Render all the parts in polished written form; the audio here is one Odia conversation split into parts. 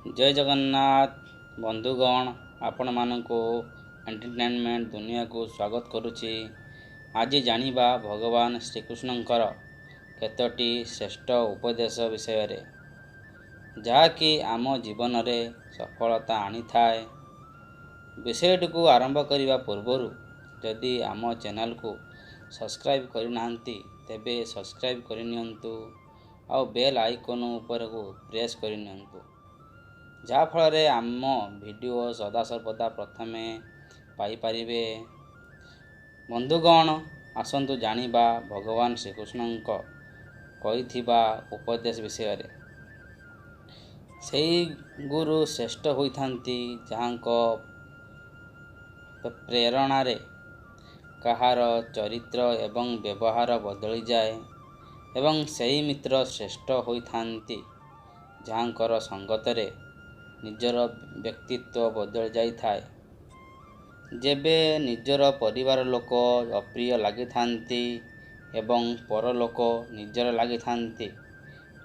ଜୟ ଜଗନ୍ନାଥ ବନ୍ଧୁଗଣ, ଆପଣମାନଙ୍କୁ ଏଣ୍ଟରଟେନମେଣ୍ଟ ଦୁନିଆକୁ ସ୍ୱାଗତ କରୁଛି। ଆଜି ଜାଣିବା ଭଗବାନ ଶ୍ରୀକୃଷ୍ଣଙ୍କର କେତୋଟି ଶ୍ରେଷ୍ଠ ଉପଦେଶ ବିଷୟରେ, ଯାହାକି ଆମ ଜୀବନରେ ସଫଳତା ଆଣିଥାଏ। ବିଷୟଟିକୁ ଆରମ୍ଭ କରିବା ପୂର୍ବରୁ ଯଦି ଆମ ଚ୍ୟାନେଲକୁ ସବସ୍କ୍ରାଇବ୍ କରିନାହାନ୍ତି, ତେବେ ସବସ୍କ୍ରାଇବ୍ କରିନିଅନ୍ତୁ ଆଉ ବେଲ୍ ଆଇକନ୍ ଉପରକୁ ପ୍ରେସ୍ କରିନିଅନ୍ତୁ, ଯାହାଫଳରେ ଆମ ଭିଡ଼ିଓ ସଦାସର୍ବଦା ପ୍ରଥମେ ପାଇପାରିବେ। ବନ୍ଧୁଗଣ, ଆସନ୍ତୁ ଜାଣିବା ଭଗବାନ ଶ୍ରୀକୃଷ୍ଣଙ୍କ କହିଥିବା ଉପଦେଶ ବିଷୟରେ। ସେହି ଗୁରୁ ଶ୍ରେଷ୍ଠ ହୋଇଥାନ୍ତି ଯାହାଙ୍କ ପ୍ରେରଣାରେ କାହାର ଚରିତ୍ର ଏବଂ ବ୍ୟବହାର ବଦଳିଯାଏ, ଏବଂ ସେହି ମିତ୍ର ଶ୍ରେଷ୍ଠ ହୋଇଥାନ୍ତି ଯାହାଙ୍କର ସଙ୍ଗତରେ ନିଜର ବ୍ୟକ୍ତିତ୍ୱ ବଦଳି ଯାଇଥାଏ। ଯେବେ ନିଜର ପରିବାର ଲୋକ ଅପ୍ରିୟ ଲାଗିଥାନ୍ତି ଏବଂ ପରଲୋକ ନିଜର ଲାଗିଥାନ୍ତି,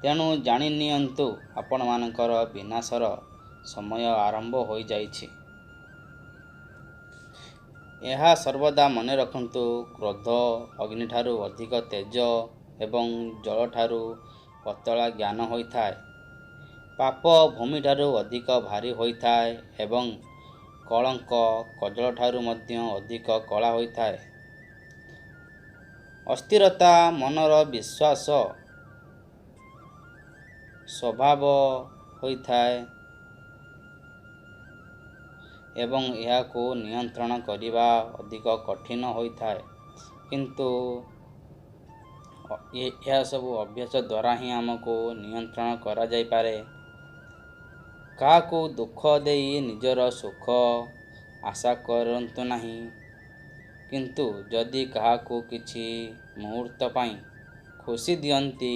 ତେଣୁ ଜାଣି ନିଅନ୍ତୁ ଆପଣମାନଙ୍କର ବିନାଶର ସମୟ ଆରମ୍ଭ ହୋଇଯାଇଛି। ଏହା ସର୍ବଦା ମନେ ରଖନ୍ତୁ, କ୍ରୋଧ ଅଗ୍ନିଠାରୁ ଅଧିକ ତେଜ ଏବଂ ଜଳଠାରୁ ପତଳା ଜ୍ଞାନ ହୋଇଥାଏ। ପାପ ଭୂମିଠାରୁ ଅଧିକ ଭାରୀ ହୋଇଥାଏ ଏବଂ କଳଙ୍କ କଜଳଠାରୁ ମଧ୍ୟ ଅଧିକ କଳା ହୋଇଥାଏ। ଅସ୍ଥିରତା ମନର ବିଶ୍ୱାସ ସ୍ୱଭାବ ହୋଇଥାଏ ଏବଂ ଏହାକୁ ନିୟନ୍ତ୍ରଣ କରିବା ଅଧିକ କଠିନ ହୋଇଥାଏ, କିନ୍ତୁ ଏହା ସବୁ ଅଭ୍ୟାସ ଦ୍ୱାରା ହିଁ ଆମକୁ ନିୟନ୍ତ୍ରଣ କରାଯାଇପାରେ। କାହାକୁ ଦୁଃଖ ଦେଇ ନିଜର ସୁଖ ଆଶା କରନ୍ତୁ ନାହିଁ, କିନ୍ତୁ ଯଦି କାହାକୁ କିଛି ମୁହୂର୍ତ୍ତ ପାଇଁ ଖୁସି ଦିଅନ୍ତି,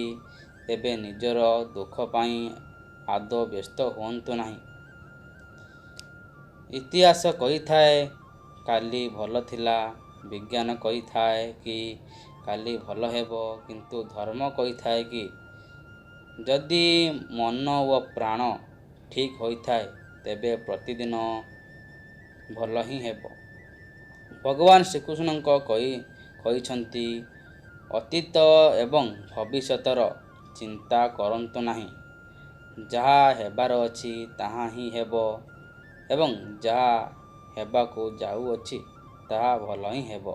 ତେବେ ନିଜର ଦୁଃଖ ପାଇଁ ଆଦୌ ବ୍ୟସ୍ତ ହୁଅନ୍ତୁ ନାହିଁ। ଇତିହାସ କହିଥାଏ କାଲି ଭଲ ଥିଲା, ବିଜ୍ଞାନ କହିଥାଏ କି କାଲି ଭଲ ହେବ, କିନ୍ତୁ ଧର୍ମ କହିଥାଏ କି ଯଦି ମନ ଓ ପ୍ରାଣ ଠିକ୍ ହୋଇଥାଏ, ତେବେ ପ୍ରତିଦିନ ଭଲ ହିଁ ହେବ। ଭଗବାନ ଶ୍ରୀକୃଷ୍ଣଙ୍କ କହିଛନ୍ତି, ଅତୀତ ଏବଂ ଭବିଷ୍ୟତର ଚିନ୍ତା କରନ୍ତୁ ନାହିଁ। ଯାହା ହେବାର ଅଛି ତାହା ହିଁ ହେବ ଏବଂ ଯାହା ହେବାକୁ ଯାଉଅଛି ତାହା ଭଲ ହିଁ ହେବ।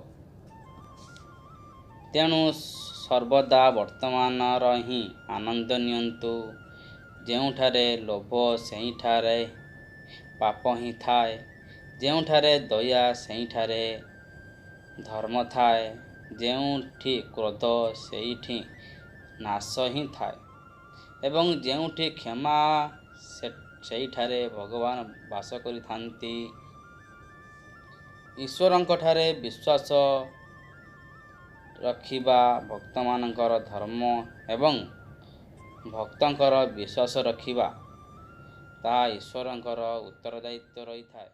ତେଣୁ ସର୍ବଦା ବର୍ତ୍ତମାନର ହିଁ ଆନନ୍ଦ ନିଅନ୍ତୁ। ଯେଉଁଠାରେ ଲୋଭ ସେହିଠାରେ ପାପ ହିଁ ଥାଏ, ଯେଉଁଠାରେ ଦୟା ସେହିଠାରେ ଧର୍ମ ଥାଏ, ଯେଉଁଠି କ୍ରୋଧ ସେଇଠି ନାଶ ହିଁ ଥାଏ ଏବଂ ଯେଉଁଠି କ୍ଷମା ସେହିଠାରେ ଭଗବାନ ବାସ କରିଥାନ୍ତି। ଈଶ୍ୱରଙ୍କଠାରେ ବିଶ୍ୱାସ ରଖିବା ଭକ୍ତମାନଙ୍କର ଧର୍ମ ଏବଂ ଭକ୍ତଙ୍କର ବିଶ୍ୱାସ ରଖିବା ତାହା ଈଶ୍ୱରଙ୍କର ଉତ୍ତରଦାୟିତ୍ୱ ରହିଥାଏ।